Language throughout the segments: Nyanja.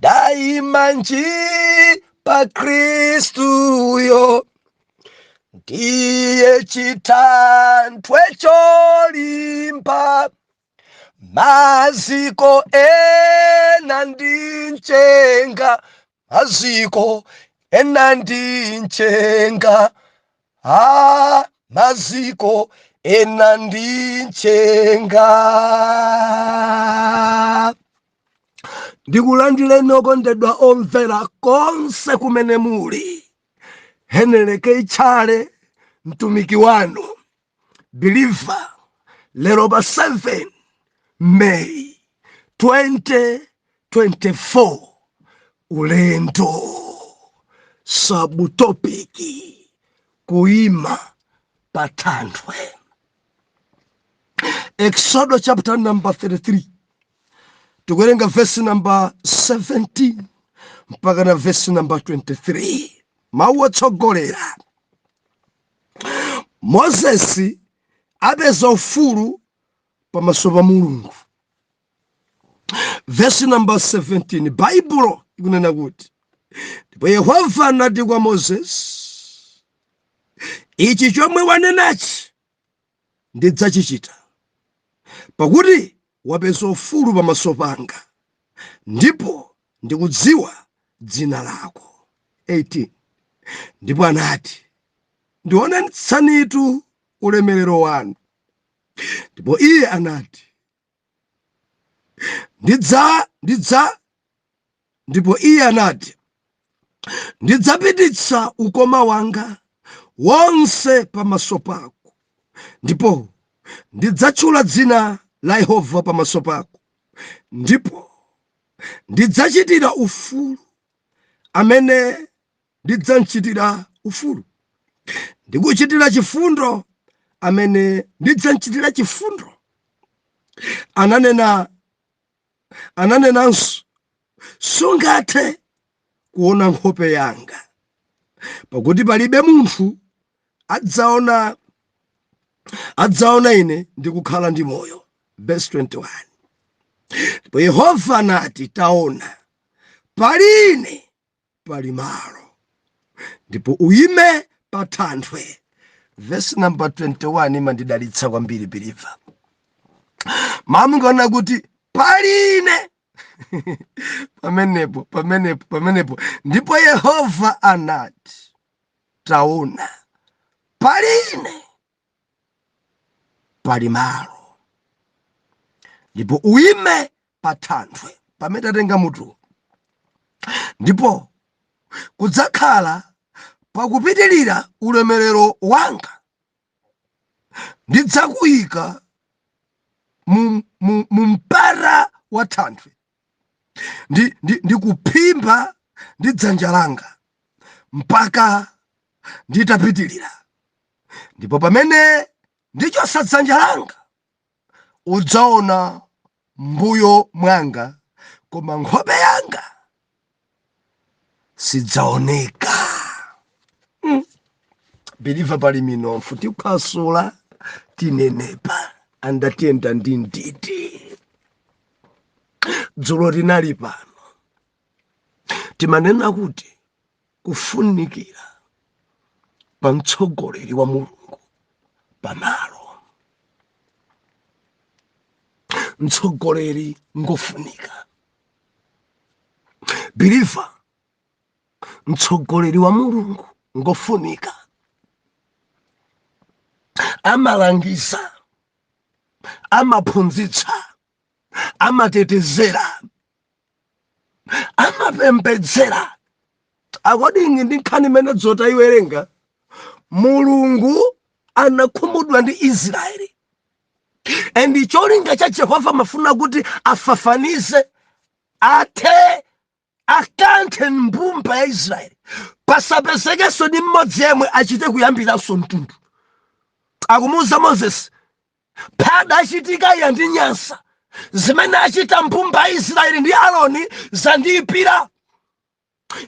Ndaima nji pa Khristuyo, ndiye chithanthwe cholimba, maziko ena ndi mchenga, maziko ena ndi mchenga, ah, maziko ena ndi mchenga. Ndikulandireni okondedwa omvera konse kumene muli. Henry K. Tchale, mtumiki wanu believer, lero pa 7 May 2024, ulendo subtopic kuima pa thanthwe. Exodo chapter number 33, tikuwerenga verse number 17 mpaka na verse number 23. Mawu otsogolera: Mozesi apeza ufulu pamaso pa Mulungu. Verse number 17, Baibulo ikunena kuti, "Ndipo Yehova anati kwa Mozesi, ichi chomwe wanenachi ndidzachichita, pakuti wapeza ufulu pamaso panga, ndipo ndikudziwa dzina lako." 18, "Ndipo anati, ndionetsanitu ulemerero wanu. Ndipo iye anati, ndidza ndidza ndipo iye anati, ndidzapititsa ukoma wanga wonse pamaso pako, ndipo ndidzatchula dzina la Yehova pamaso pako, ndipo ndidzachitira ufulu amene ndidzamchitira ufulu, ndikuchitira chifundo amene ndidzamchitira chifundo." Ananenanso, "Sungathe kuona nkhope yanga, pakuti palibe munthu adzaona ine ndikukhala ndi moyo." Verse 21, "Ndipo Yehova anati, taona, pali ine pali malo, ndipo uyime pa thanthwe." Verse number 21 imandidalitsa kwambiri, believer. Mamungaona kuti pali ine pamenepo. "Ndipo Yehova anati, taona, pali ine pali malo, ndipo uyime pa thanthwe." Pamene tatenga mutu, "Ndipo kudzakhala pakupitirira ulemerero wanga, ndidzakuyika mu mpara wa thanthwe ndi kuphimba ndi dzanja langa mpaka nditapitirira, ndipo pamene ndichosa dzanja langa udzaona mbuyo mwanga, koma nkhope yanga sidzaoneka." Believer, pali minofu tikhwasula, tinenepa, andatiyenda ndi nditi. Dzulo tinali pano, timanena kuti kufunikira pa mtsogoleri wa Mulungu pamalo, mtsogoleri ngofunika. Believer, mtsogoleri wa Mulungu ngofunika, amalangiza, amaphunzitsa, amatetezera, amapembedzera. According ndi nkhani imene dzotayiwerenga, Mulungu anakhumudwa ndi Israeli, and cholinga cha Jehova amafuna kuti afafanize, athe, akanthe mbumba ya Israeli, pasapezekenso ndi mmodzi yemwe, achite kuyambiranso mtundu. Akumuwuza Moses, "Phada achitika iya ndi nyansa, zimene achita mbumba ya Israeli ndi Aroni zandiyipira.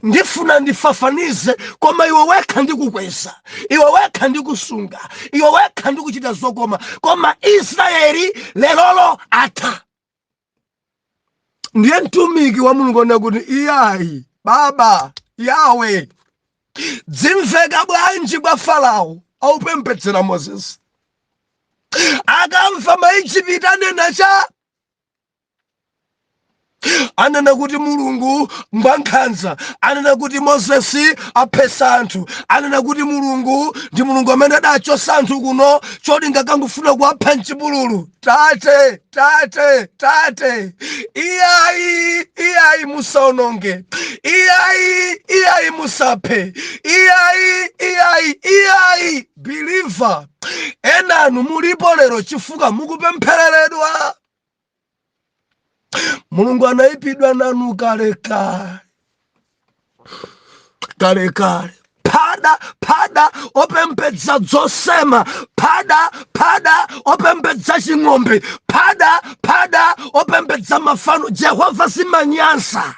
Ndifuna ndifafanize, koma iwe wekha ndikukweza, iwe wekha ndikusunga, iwe wekha ndikuchita zokoma, koma Israeli lerolo atha." Ndiye mtumiki wa Mulungu anena kuti, iyayi baba Yawe, dzimveka bwanji kwa Farao aupembedzera Mozesi? Akamva Maijipiti anena cha anena kuti Mulungu ngwankhanza, anena kuti Mozesi aphesa anthu, anena kuti Mulungu ndi Mulungu amene adachosa anthu kuno cholinga kangofuna kuwapha mchipululu. Tate, tate, tate, iyayi, iyayi, musaononge, iyayi, iyayi, musaphe, iyayi, iyayi, iyayi. Believer, enanu mulipo lero chifukwa mukupemphereredwa. Mulungu anayipidwa nanu kalekale, kalekale. Phada, phada, opembedza dzosema, phada, phada, opembedza ching'ombe, phada, phada, opembedza mafano. Jehova zimanyansa.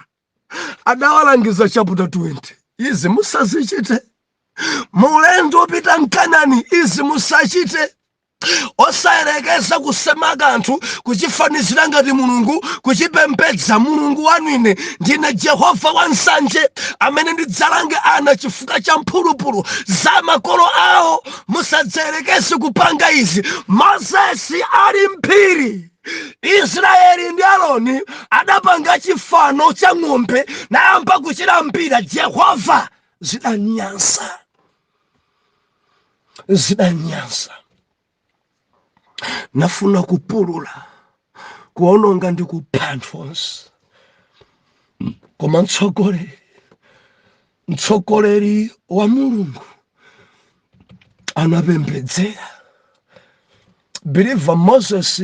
Adawalangiza chapter 20, izi musazichite mulendo opita mKanani, izi musachite. Osayerekeza kusema kanthu, kuchifanizira ngati Mulungu, kuchipembedza. Mulungu wanu ine ndine Jehova wansanje amene ndidzalange ana chifukwa cha mphulupulu za makolo awo. Musadzayerekeze kupanga izi. Mozesi ali mphiri, Israeli ndi Aroni adapanga chifano cha ng'ombe nayamba kuchilambira. Jehova zidanyansa, zidanyansa, nafuna kupulula, kuononga ndi kupha anthu onse. Koma mtsogoleri, mtsogoleri wa Mulungu anapembedzera. Believer, Moses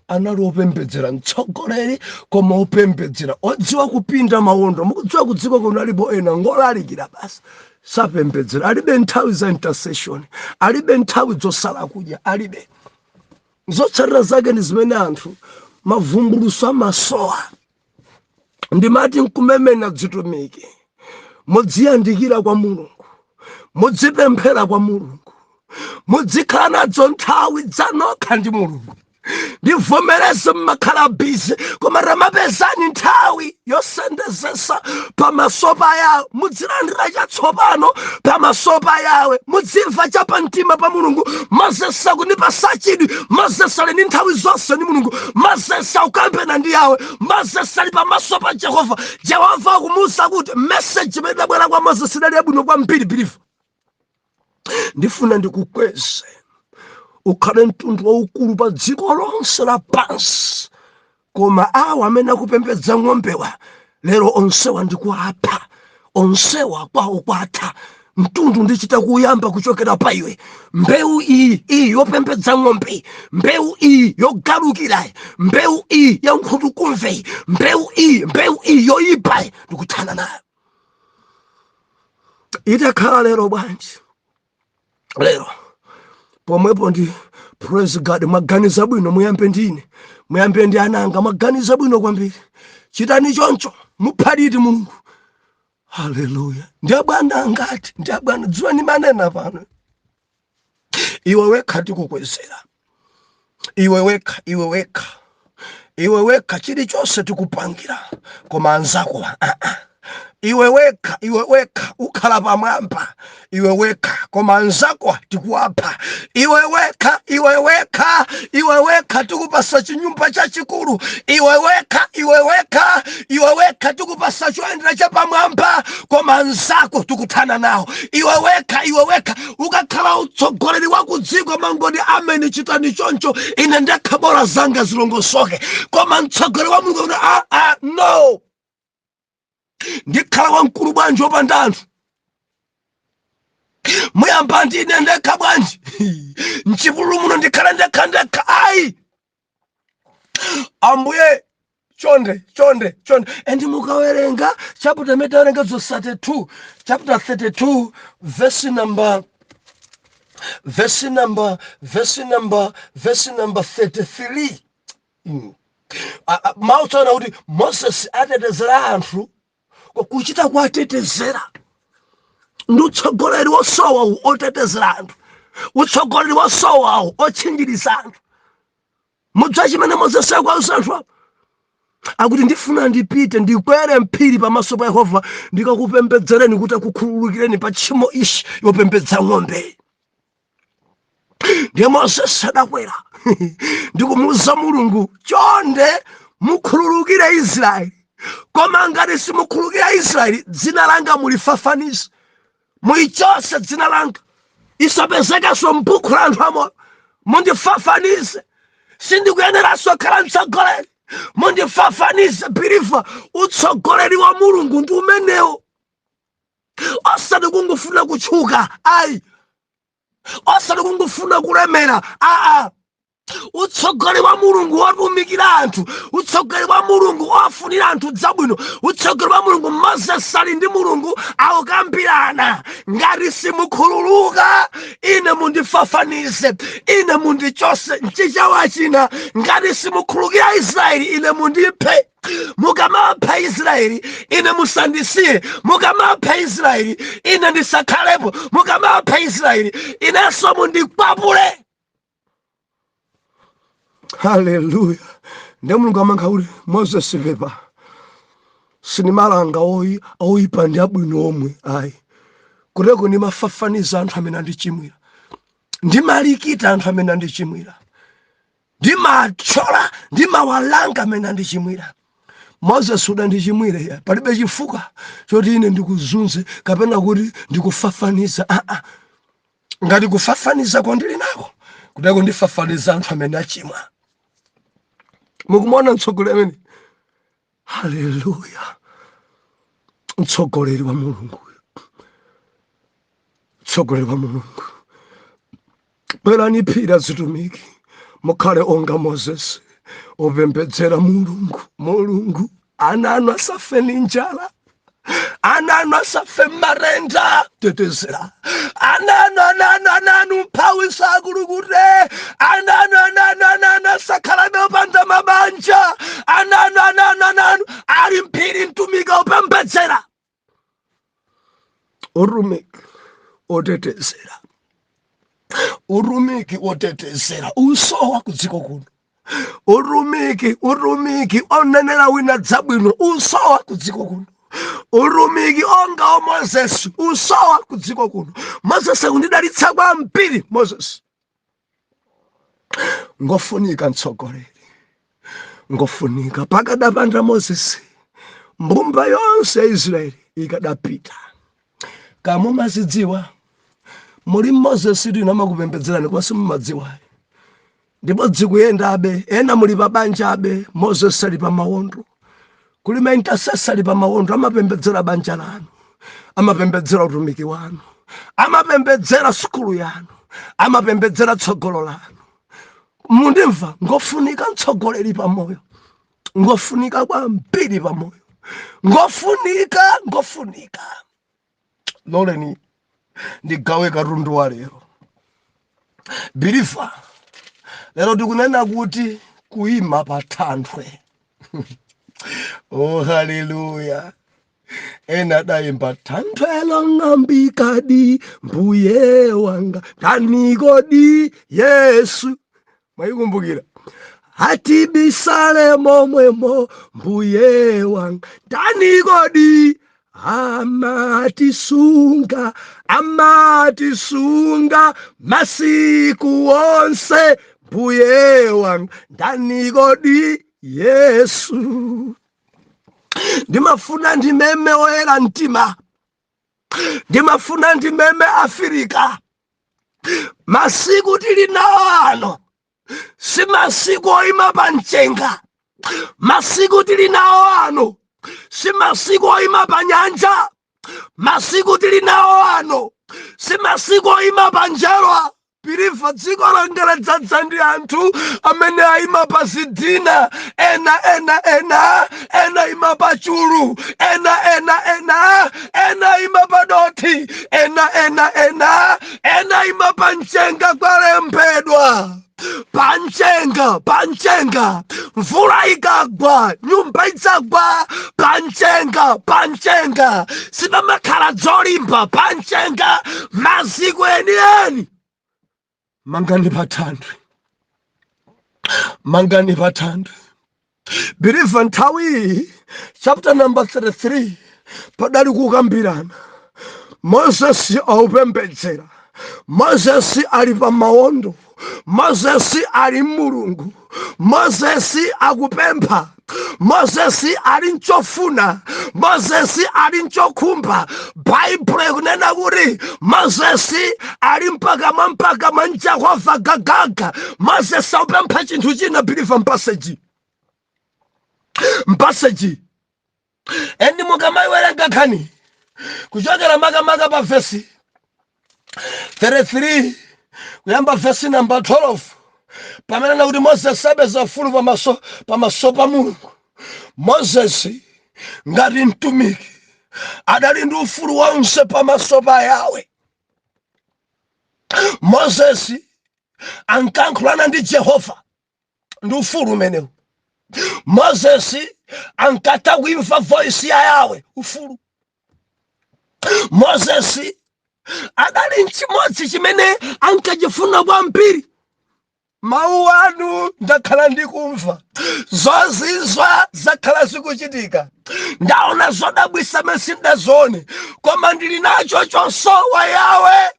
anali opembedzera, mtsogoleri koma opembedzera, odziwa kupinda mawondo. Mukudziwa kudziko kuno alipo ena ngolalikira basi, sapembedzera, alibe nthawi za intercession, alibe nthawi zosala kudya, alibe. Zotsatira zake ndi zimene anthu mavumbuluso amasowa. Ndimati nkumemena dzitumiki, mudziyandikira kwa Mulungu, mudzipemphera kwa Mulungu, mudzikhala nadzo nthawi dzanokha ndi Mulungu. Ndivomereze, mmakhala busy, koma ramapezani nthawi yosendezesa pamaso pa Yawe, mudzilandira chatsopano pamaso pa Yawe, mudzimva chapamtima pa Mulungu. Mozesi akundipasa chidwi. Mozesi ali ndi nthawi zonse ndi Mulungu. Mozesi akukambena ndi Yawe. Mozesi ali pamaso pa Jehova. Jehova akumuwuza kuti message imene idabwera kwa Mozesi idali yabwino kwambiri. Believer, ndifuna ndikukweze ukhale mtundu waukulu pa dziko lonse lapansi, koma awa amene akupembedza ng'ombewa lero onsewa ndikuapha, onsewa kwawo kwatha. Mtundu ndichita kuyamba kuchokera pa iwe. Mbewu iyi, iyi yopembedza ng'ombe, mbewu iyi yogalukira, mbewu iyi ya nkhutukumve, mbewu iyi, mbewu iyi yoyipa, ndikuthana nayo. Itakhala lero bwanji? Lero pomwepo ndi praise God. Mwaganiza bwino, muyambe ndine, muyambe ndi ananga. Mwaganiza bwino kwambiri, chitani choncho. Muphaliti Mulungu. Haleluya! Ndi abwana angati? Ndi abwana. Dziwa ndimanena pano, iwe wekha tikukwezera, iwe wekha, iwe wekha, iwe wekha, chilichonse tikupangira, koma anzako ah. Iwe wekha, iwe wekha ukhala pamwamba, iwe wekha, koma anzako tikuwapha. Iwe wekha, iwe wekha, iwe wekha tikupasa chinyumba chachikulu. Iwe wekha, iwe wekha, iwe wekha tikupasa choyendera chapamwamba, koma anzako tikuthana nawo. Iwe wekha, iwe wekha ukakhala utsogoleri wa kudziko, mangoti ameni, chitani choncho, ine ndekha bola zanga zilongosoke. Koma mtsogoleri wa Mulungu akuti, ah, ah, no, ndikhala wamkulu bwanji wopanda anthu? Muyamba ndine ndekha bwanji? Mchipululu muno ndikhala ndekha ndekha? Ayi Ambuye, chonde, chonde, chonde. And mukawerenga chapter imene tawerenga zo 32, chapter 32, verse number 33. Mawu tsaona kuti Moses atetezera anthu, kuchita kuwatetezera ndi utsogoleri wosowawu, otetezera anthu, utsogoleri wosowawu, otchinjiriza anthu. Mudziwa chimene Moses akuwauza anthu apo? Akuti, "Ndifuna ndipite ndikwere mphiri pamaso pa Yehova, ndikakupembedzereni kuti akukhululukireni pa tchimo ishi yopembedza ng'ombe." Ndiye Moses adakwera ndikumuwuza Mulungu, "Chonde mukhululukire Israeli, koma ngati simukhululukira Israeli, dzina langa mulifafanise, muyichose dzina langa, isapezekenso m'buku la anthu amoyo. Mundifafanise, sindikuyeneranso kukhala mtsogoleri, mundifafanize." Believer, utsogoleri wa Mulungu ndi umenewo, osati kungofuna kutchuka ayi, osati kungofuna kulemera aa. Utsogoleri wa Mulungu wotumikira anthu, utsogoleri wa Mulungu ofunira anthu zabwino, utsogoleri wa Mulungu. Moses ali ndi Mulungu, akukambirana, "Ngati simukhululuka, ine mundifafanize, ine mundichose." Mchichewa china, "Ngati simukhululukira Israeli, ine mundiphe. Mukamapha Israeli, ine musandisiye. Mukamapha Israeli, ine ndisakhalepo. Mukamapha Israeli, inenso mundikwapule." Haleluya! Ndiye Mulungu amayankha kuti, "Moses, pepa, sinimalanga oyipa ndi abwino omwe ayi. Kuteko ndimafafaniza anthu amene andichimwira, ndimalikita anthu amene andichimwira, ndimathyola, ndimawalanga amene andichimwira. Moses, udandichimwire ya, palibe chifukwa choti ine ndikuzunze kapena kuti ndikufafaniza aa. Ngati kufafaniza kwandili nako, kuteko ndifafaniza anthu amene achimwa." Mukumona mtsogoleri amene? Haleluya! Mtsogoleri wa Mulungu, mtsogoleri wa Mulungu. Bwerani phira zitumiki, mukhale onga Moses, opembedzera Mulungu. Mulungu, ana anu asafe ni njala, ana anu asafe marenda, tetezera ana anu, ana anu, ana anu mphawi sakulukute, ana anu, ana anu, ana anu asakhalabe opanda mabanja, ana anu, ana anu, ana anu ali mphiri, mtumiki opembedzera, utumiki otetezera, utumiki otetezera usowa kudziko kuno. Utumiki, utumiki onenera wina dzabwino usowa kudziko kuno. Utumiki onga o Moses usowa kudziko kuno. Moses akundidalitsa kwambiri. Moses ngofunika, mtsogoleri ngofunika. Pakadapanda Moses, mbumba yonse ya Israeli ikadapita. Kamumazidziwa muli Moses tino amakupembedzerani, koma simumadziwa, ndipo dzikuyendabe. Ena muli pa banja abe, Moses ali pa mawondo. Kuli ma intercessor ali pa mawondo, amapembedzera banja lanu, amapembedzera utumiki wanu, amapembedzera sukulu yanu, amapembedzera tsogolo lanu. Mundimva? Ngofunika mtsogoleri pamoyo, ngofunika kwambiri pamoyo, ngofunika, ngofunika. Loleni ndigawe katundu wa lero. Believer, lero tikunena kuti kuyima pa thanthwe. Oh, haleluya! Ena adayimba, "Thanthwe long'ambikadi, mbuye wanga ndani kodi Yesu." Mwayikumbukira? "Atibisale momwemo, mbuye wanga ndani kodi, amatisunga, amatisunga masiku onse, mbuye wanga ndani kodi Yesu." Ndimafuna ndimeme oyera mtima, ndimafuna ndimeme Afirika. Masiku tili nawo ano si masiku oyima pa mchenga. Masiku tili nawo ano si masiku oyima pa nyanja. Masiku tili nawo ano si masiku oyima pa njerwa. Believer, dziko langa ladzadza ndi anthu amene ayima pa zidina. Ena, ena, ena, ena ima pa chulu, ena, ena, ena, ena ima pa dothi, ena, ena, ena, ena ima pa mchenga. Kwalembedwa, pa mchenga, pa mchenga, mvula ikagwa nyumba idzagwa. Pa mchenga, pa mchenga sipamakhala dzolimba. Pa mchenga, maziko enieni mangani pa thanthwe, mangani pa thanthwe. Believer, nthawi iyi, chapter number 33, padali kukambirana. Moses aupembedzera, Moses ali pa mawondo, Moses ali Mulungu, Moses akupempha, Moses ali nchofuna, Moses ali nchokhumba. Baibulo ikunena kuti Moses ali mpaka mwa Jehova gagaga. Moses akupempha chinthu china. Believer, mpaseji, mpaseji and mukamayiwerenga nkhani kuchokera makamaka pa vesi 33 kuyamba vesi namba 12, pamene nakuti Moses apeza ufulu pamaso pa Mulungu. Moses ngati mtumiki adali ndi ufulu wonse pamaso pa Yawe. Moses ankankhulana ndi Jehova ndi ufulu umenewu. Moses ankatha kuimva voice ya Yawe, ufulu. Moses adali nchimodzi chimene ankachifuna kwambiri: mawu anu ndakhala ndikumva, zozizwa zakhala zikuchitika, ndaona zodabwisa mene sindazione, koma ndili nacho chosowa, Yawe,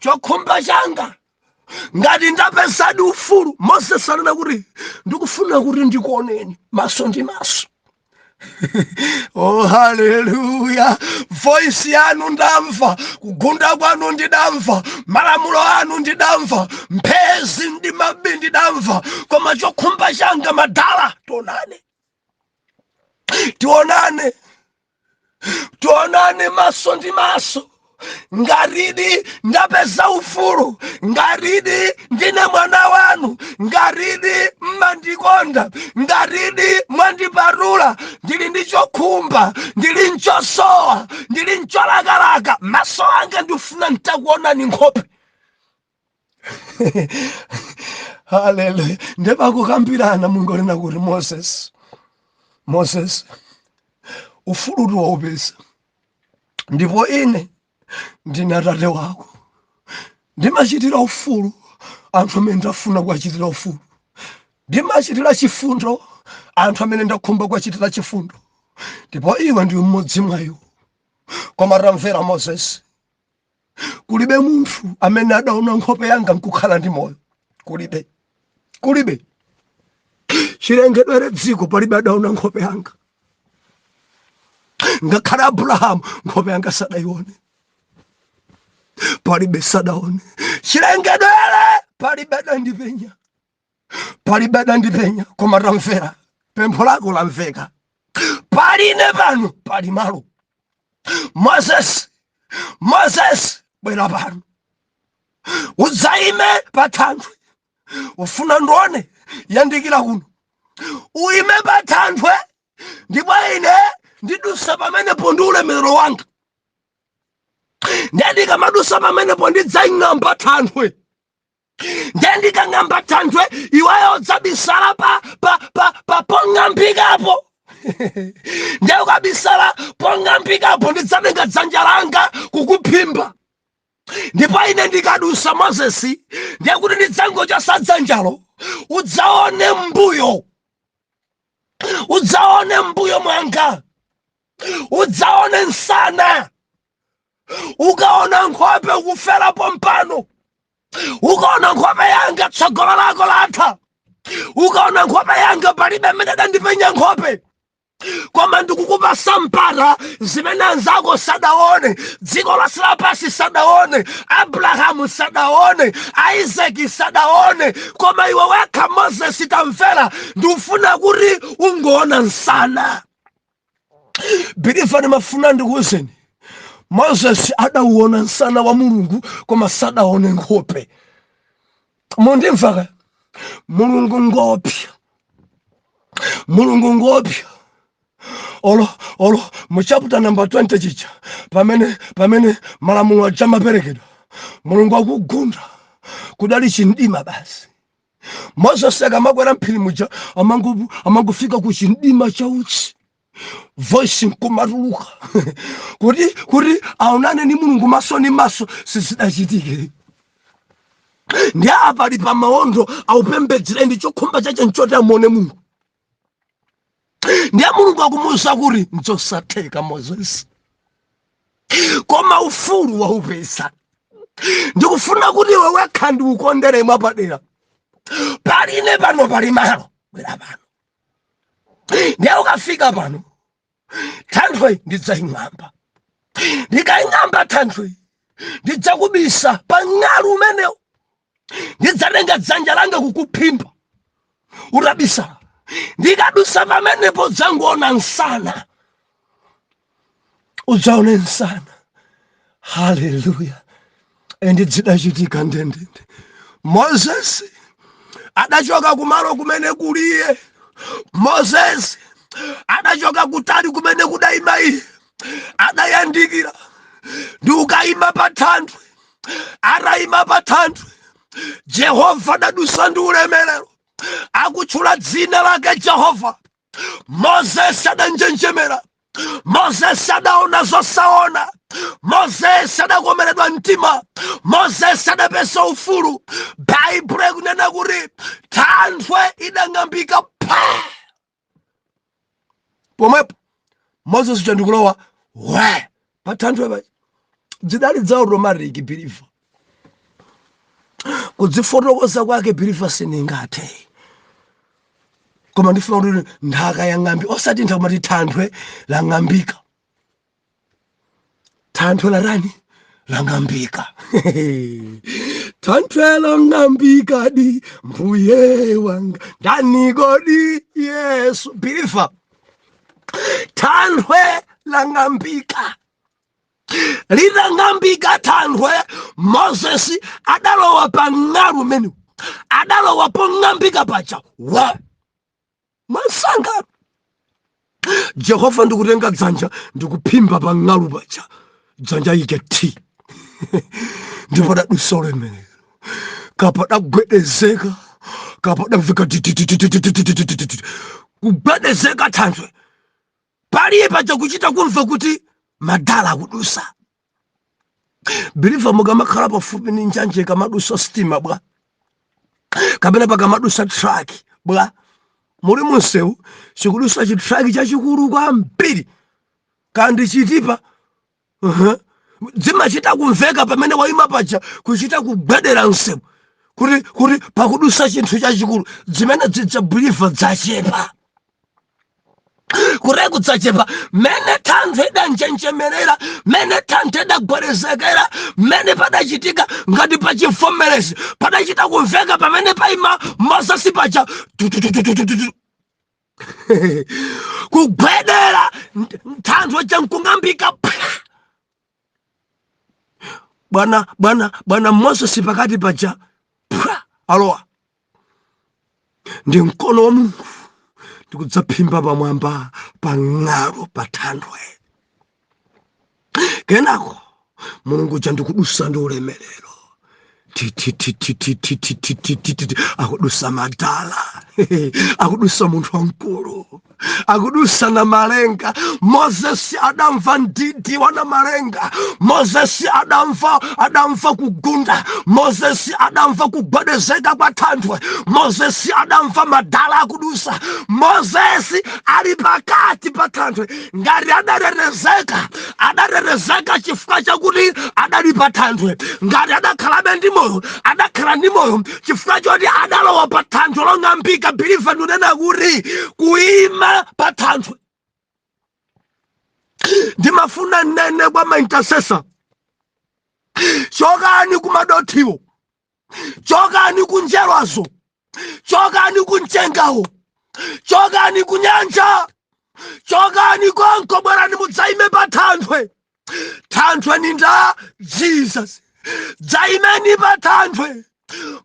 chokhumba changa. Ngati ndapezadi ufulu, Moses anena kuti ndikufuna kuti ndikuoneni maso ndi maso. Oh, haleluya! Voice yanu ndamva, kugunda kwanu ndidamva, malamulo anu ndidamva, mphezi ndi mabi ndidamva, koma chokhumba changa, madala, tionane, tionane, tionane maso ndi maso. Ngatidi ndapeza ufulu, ngatidi ndine mwana wanu, ngatidi mmandikonda, ngatidi mwandipatula, ndili ndi chokhumba, ndili nchosowa, ndili ncholakalaka, maso anga ndifuna ntakuonani nkhope. Haleluya! Ndepakukambirana, Mulungu anena kuti, "Moses, Moses, ufulu waupeza, ndipo ine ndine atate wako. Ndimachitira ufulu anthu amene ndafuna kuwachitira ufulu, ndimachitira chifundo anthu amene ndakhumba kuwachitira chifundo, ndipo iwe ndi mmodzi mwa iwo. Koma tamvera, Moses, kulibe munthu amene adaona nkhope yanga nkukhala ndi moyo. Kulibe, kulibe. Chilengedwere dziko palibe adaona nkhope yanga. Ngakhale Abrahamu nkhope yanga sadayione, palibe, sadaone. Chilengedwere palibe adandipenya, palibe adandipenya. Koma tamvera, pempho lako lamveka. Paline pano pali malo. Moses, Moses, bwera pano, udzayime pa thanthwe. Ufuna ndione? Yandikira kuno, uyime pa thanthwe, ndipo ine ndidusa pamenepo ndi ulemerero wanga. Ndiye ndikamadusa pamenepo ndidzaying'amba thanthwe. Ndiye ndikang'amba thanthwe, iweyo udzabisala pa pong'ambikapo. Ndiye ukabisala pong'ambikapo, ndidzatenga dzanja langa kukuphimba. Ndipo ine ndikadusa, Mozesi, ndiye kuti ndidzangochosa dzanjalo, udzaone mbuyo, udzaone mbuyo mwanga, udzaone msana. Ukaona nkhope, ukuferapo mpano. Ukaona nkhope yanga, tsogolo lako latha. Ukaona nkhope yanga, palibe amene adandipenya nkhope, koma ndikukupasa mpata. Zimene anzako sadaone, dziko lonse lapansi sadaone, Abrahamu sadaone, Isaki sadaone, koma iwe wekha, Moses, tamvera, ndikufuna kuti ungoona msana." Believer, ndimafuna ndikuwuzeni, Moses adauona msana wa Mulungu koma sadaone nkhope. Mundimva? Mulungu ngopya, Mulungu ngopya. Olo mu chapter number 20 chicha, pamene malamulo aja amaperekedwa, Mulungu akugunda, kudali chimdima basi. Moses akamakwera mphiri muja, amangofika ku chimdima chautsi, voice nkumatuluka. Kuti aonane ni Mulungu maso ni maso sizidachitike. Ndi apa ali pa mawondo, aupembedzere, ndi chokhumba chache nchoti amuone Mulungu. Ndiye Mulungu akumuwuza kuti nzosatheka, Moses, koma ufulu waupeza. Ndikufuna kuti iwe wekha ndiukondere mwapadera. Paline pano pali malo, bwera pano. Ndiye ukafika pano, thanthwe ndidzaying'amba. Ndikaying'amba thanthwe, ndidzakubisa pa ng'alu umenewo. Ndidzatenga dzanja langa kukuphimba utabisala. Ndikadusa pamenepo, udzangoona msana, udzaone msana. Haleluya! And zidachitika ndendende. Moses adachoka kumalo kumene kuliye. Moses adachoka kutali kumene kudayima iye, adayandikira ndi ukayima pa thanthwe. Atayima pa thanthwe, Jehova adadusa ndi ulemerero, akutchula dzina lake Jehova. Moses adanjenjemera. Moses adaona zosaona. Moses adakomeredwa mtima. Moses adapeza ufulu. Baibulo ikunena kuti thanthwe idang'ambika pa pomwepo. Moses uja ndikulowa we pa thanthwe paja. Zidali za automatic, believer. Kudzifotokoza kwake, believer, siningathe, koma ndifuna kuti nthaka yang'ambi, osati nthaka, mati thanthwe lang'ambika. Thanthwe larani? Lang'ambika. Thanthwe lang'ambika di, mbuye wanga ndani kodi? Yesu. Believer, thanthwe lang'ambika. Litang'ambika thanthwe, Moses adalowa pa ng'alu umenewu, adalowa pong'ambika paja wa mwasanga. Jehova ndikutenga dzanja ndikuphimba pa ng'alu paja, dzanja ike thi, ndipo dadusa ulemerero. Kapa dagwedezeka, kapa damveka tititititititititi, kugwedezeka thanthwe paliye paja, kuchita kumva kuti madala akudusa. Believer, mukamakhala pafupi ndi njanje, kamadusa sitima bwa, kapena pakamadusa truck bwa, muli munsewu, chikudusa chi truck chachikulu kwambiri kandi chitipa, Zimachita kumveka pamene wayima paja, kuchita kugwedera msewu kuti pakudusa chinthu chachikulu. Zimene zidza, believer, dzachepa kure kudzachepa. Mene thanthwe idanjenjemerera, mene thanthwe idagwedezekera, mene padachitika ngati pachivomerezi, padachita kumveka pamene paima Mozesi paja, tutututututu, kugwedera thanthwe chankung'ambika pwa. Bwana, bwana, bwana Mozesi pakati paja pwa, alowa ndi mkono wa Mulungu ndikudzaphimba pamwamba pa ng'alu pa thanthwe. Kenako Mulungu uja ndikudusa ndi ulemerero, titititititititititi, akudusa madala, akudusa munthu wamkulu, akudusa na malenga. Moses adamva ndidi wa na malenga. Moses adamva kugunda. Moses adamva kugwedezeka kwa thanthwe. Moses adamva madala akudusa. Moses ali pakati pa thanthwe. Ngati adatetezeka, adatetezeka chifukwa chakuti adali pa thanthwe. Ngati adakhalabe ndi moyo, adakhala ndi moyo chifukwa choti adalowa pa thanthwe long'ambika. Believer, ndikunena kuti kuyima pa thanthwe. Ndimafuna nene kwa ma intercessor, chokani kumadothiwo, chokani kunjerwazo, chokani kumchengawo, chokani kunyanja, chokani konko, bwerani mudzaime pa thanthwe. Thanthwe ni nda Jesus. Dzaimeni pa thanthwe.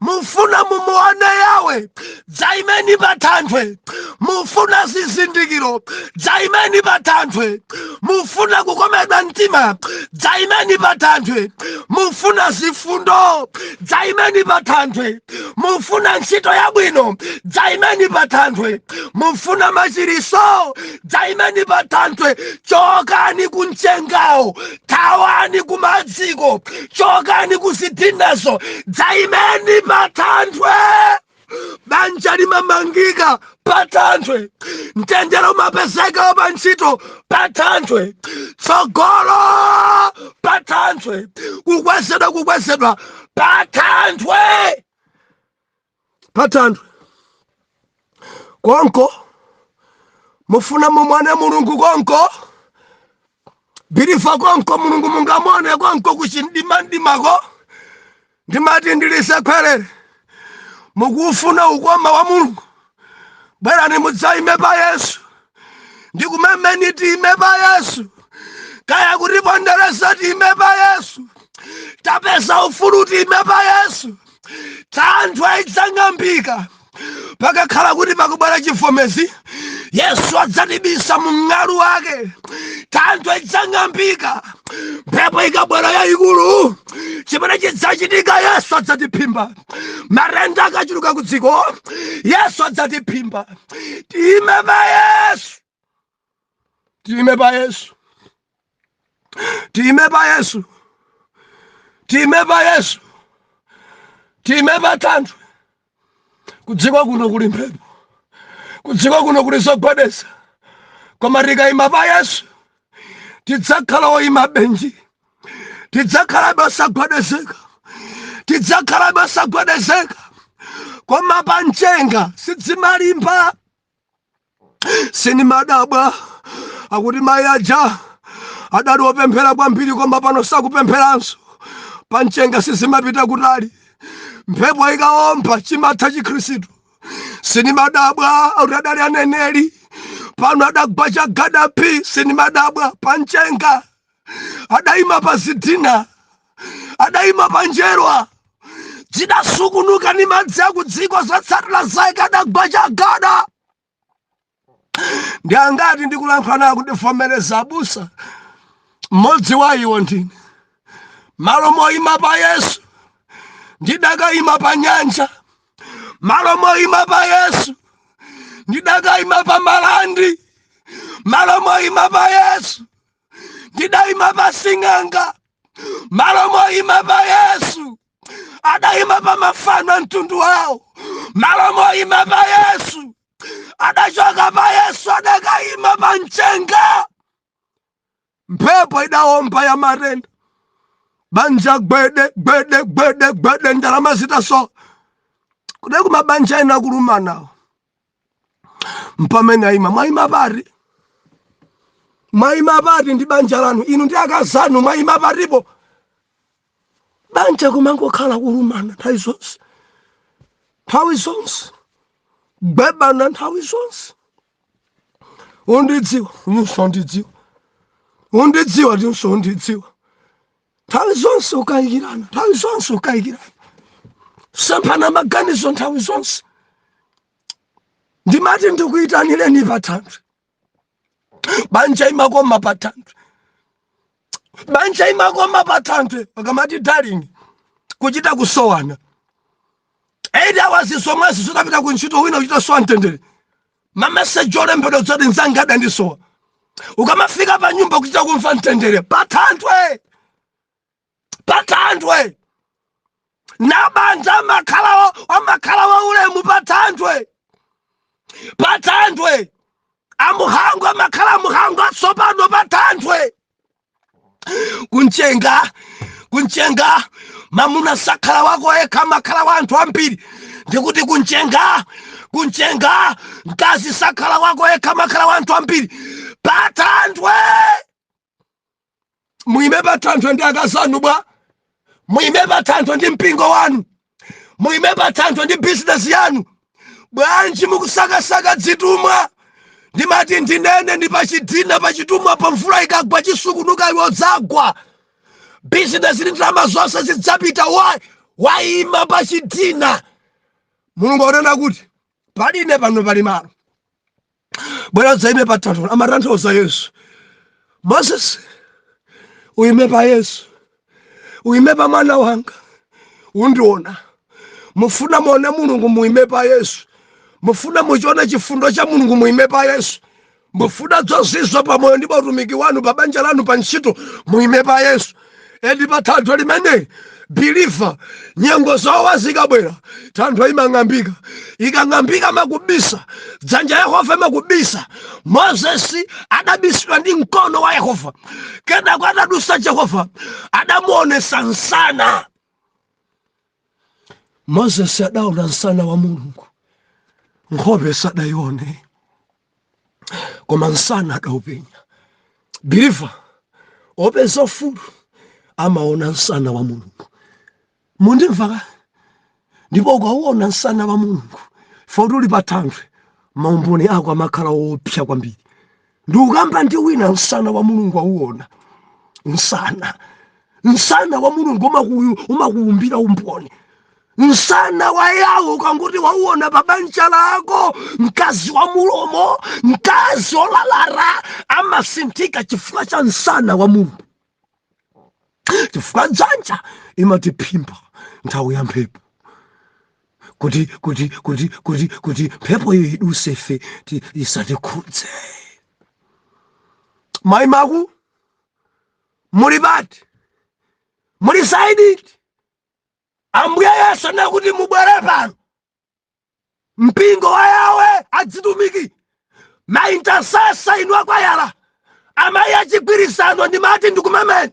Mufuna mumuone Yawe, dzaimeni pa thanthwe. Mufuna zizindikiro, dzaimeni pa thanthwe. Mufuna kukomedwa mtima, dzaimeni pa thanthwe. Mufuna zifundo, dzaimeni pa thanthwe. Mufuna ntchito yabwino, dzaimeni pa thanthwe. Mufuna machiriso, dzaimeni pa thanthwe. Chokani kumchengawo, thawani kumadziko, chokani kuzidinazo, dzaimeni pa thanthwe. Banja limamangika pa thanthwe. Mtendere umapezeka pa ntchito pa thanthwe. Tsogolo pa thanthwe. Kukwezedwa, kukwezedwa pa thanthwe, pa thanthwe. Konko mufuna mumwane Mulungu, konko bilifa, konko Mulungu mungamone konko kuchimdimamdimako. Ndimati ndilisekhwerere, mukufuna ukoma wa Mulungu, bwerani mudzaime pa Yesu. Ndikumemeni, tiime pa Yesu. Kaya kutipondereza, tiime pa Yesu. Tapeza ufulu, tiime pa Yesu. Thanthwe idzang'ambika pakakhala kuti pakubwera chivomezi, Yesu adzatibisa mu ng'alu wake. Thanthwe idzang'ambika mphepo ikabwera yayikulu, chimene chidzachitika, Yesu adzatiphimba. Matenda akachuluka ku dziko, Yesu adzatiphimba. Tiime pa Yesu, tiime pa Yesu, tiime pa Yesu, tiime pa Yesu, tiime pa thanthwe. Kudziko kuno kuli mphepo, kudziko kuno kuli zogwedeza, koma tikayima pa Yesu tidzakhala oyima benji, tidzakhalabe osagwedezeka, tidzakhalabe osagwedezeka. Koma pa mchenga sidzimalimba. Sinimadabwa akuti mayi aja adali opemphera kwambiri, koma pano sakupempheranso. Pa mchenga sizimapita kutali, mphepo ikaomba chimatha chikhristu. Sinimadabwa akuti adali aneneri, pano adagwa chagadapi. Sinimadabwa, pa mchenga adayima pa zidina, adayima pa njerwa, zidasukunuka ni madzi akudziko, zotsatira zake adagwa chagada. Ndi angati ndikulankhula nawo kundivomereza, abusa? Mmodzi wa iwo ndine. Malo moyima pa Yesu ndidakayima pa nyanja. Malo moyima pa Yesu ndidakayima pa malandi. Malo moyima pa Yesu ndidayima pa sing'anga. Malo moyima pa Yesu adayima pa mafano a mtundu wawo. Malo moyima pa Yesu adachoka pa Yesu, adakayima pa mchenga. Mphepo idawomba ya matenda, banja gwede gwede gwede gwede, ndalama zitasowa. Kude kumabanja ena kulumanawo mpamene ayima. Mwayima pati? Mwayima pati ndi banja lanu? Inu ndi akazanu mwayima patipo? Banja kumangokhala kulumana nthawi zonse, nthawi zonse gwebana, nthawi zonse undidziwa, inunso undidziwa, undidziwa, tinso undidziwa. Nthawi zonse ukayikirana, nthawi zonse ukayikirana, semphana maganizo nthawi zonse. Ndimati ndikuyitanireni pa thanthwe. Banja imakoma pa thanthwe, banja imakoma pa thanthwe. Pakamati darling, kuchita kusowana 8 hours zomwezi zitapita kuntchito, wina kuchita sowa mtendere, mameseji olembedwa zoti nzanga adandisowa. Ukamafika pa nyumba kuchita kumva mtendere pa thanthwe, pa thanthwe. Nabanja amakhala wa ulemu pa thanthwe, pa thanthwe. Amuhango amakhala amuhango atsopano pa thanthwe. Kunchenga, kunchenga mamuna sakhala wako yekha, amakhala wa anthu ambiri. Ndikuti kunchenga, kunchenga mkazi sakhala wako yekha, amakhala wa anthu ambiri. Pa thanthwe muime, pa thanthwe ndi akazanu bwa? Muime pa thanthwe ndi mpingo wanu? Muime pa thanthwe ndi bizinesi yanu? Bwanji mukusakasaka dzitumwa? Ndimati ndinene, ndi pachidina, pachitumwa pa mvula ikagwa chisukunuka, iwe udzagwa. Bizinesi ndi ndalama zonse zidzapita. Wa wayima pachidina. Mulungu akunena kuti paline pano pali malo, bwera dzaime pa thanthwe. Amatanthauza Yesu. Moses, uime pa Yesu, uime pa mwana wanga, undiona. Mufuna muone Mulungu, muime pa Yesu. Mufuna muchione chifundo cha Mulungu, muime pa Yesu. Mufuna zozizwa pamoyo ndi utumiki wanu, pa banja lanu, pa ntchito, muime pa Yesu. And pa thanthwe limeneli, believer, nyengo zowawa zikabwera, thanthwe imang'ambika. Ikang'ambika makubisa, dzanja Yehova imakubisa. Moses adabisidwa ndi mkono wa Yehova. Kenako atadusa, Jehova adamuonesa msana. Moses adaona msana wa Mulungu, nkhope sadayione, koma msana adaupenya. Believer, opeza ufulu amaona msana wa Mulungu. Mundimva ka? Ndipo ukauona msana wa Mulungu foti uli pa thanthwe, maumboni ako amakhala opsa kwambiri. Ndiukamba ndi wina, msana wa Mulungu auona. Msana wa Mulungu umakuumbira umboni. Msana wa Yawo ukanguti wauona pa banja lako, mkazi wa mulomo, mkazi olalara amasinthika chifukwa cha msana wa Mulungu, chifukwa dzanja imatiphimba nthawi ya mphepo kuti mphepo iyo iduse, ife isatikhudze. Mayi maku muli pati? Muli side? Ambuye Yesu nakuti mubwere pano, mpingo wa Yawe, adzitumiki, ma intercessor, inu akwayala, amayi achigwirizano, ndimati ndikumameni.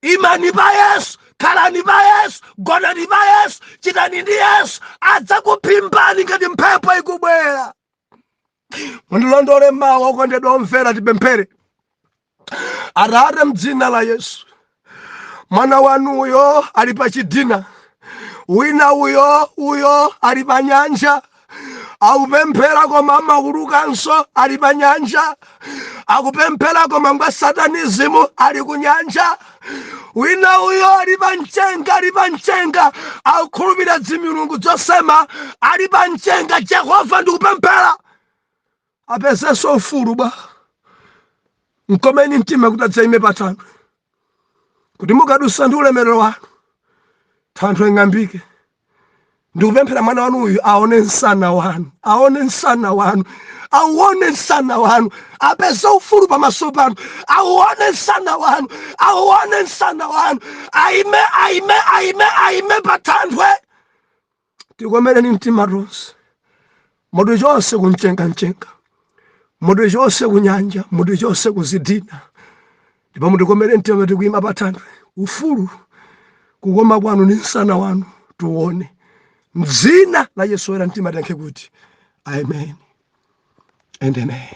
Imani pa Yesu, khalani pa Yesu, gonani pa Yesu, chitani ndi Yesu, adzakuphimbani ngati mphepo ikubwera. Mundilondole mawu, okondedwa omvera. Tipemphere. Atate, mdzina la Yesu, mwana wanuyo ali pa chidina, wina uyo uyo ali pa nyanja, akupemphera koma amaulukanso. Ali pa nyanja akupemphera koma ngwa satanism, ali ku nyanja. Wina uyo ali pa mchenga, ali pa mchenga, akukhulupirira dzimilungu zosema, ali pa mchenga. Jehova, ndikupemphera apezenso ufulu bwa mkomeni mtima kuti adzaime pa thanthwe, kuti mukadusa ndi ulemerero wanu, thanthwe ing'ambike. Ndikupemphera mwana wanu uyu aone msana wanu, aone msana wanu, auone msana wanu, apeze ufulu pamaso panu, auone msana wanu, auone msana wanu, aime, aime, aime, aime pa thanthwe. Tikomereni mtima tonse, mutu chonse kumchengamchenga, mutu chonse kunyanja, mutu chonse kuzidina, ndipo mutikomere mtima tikuyima pa thanthwe. Ufulu, kukoma kwanu ndi msana wanu tione. Mdzina la Yesu woyera mtima tiyankhe kuti amen and amen.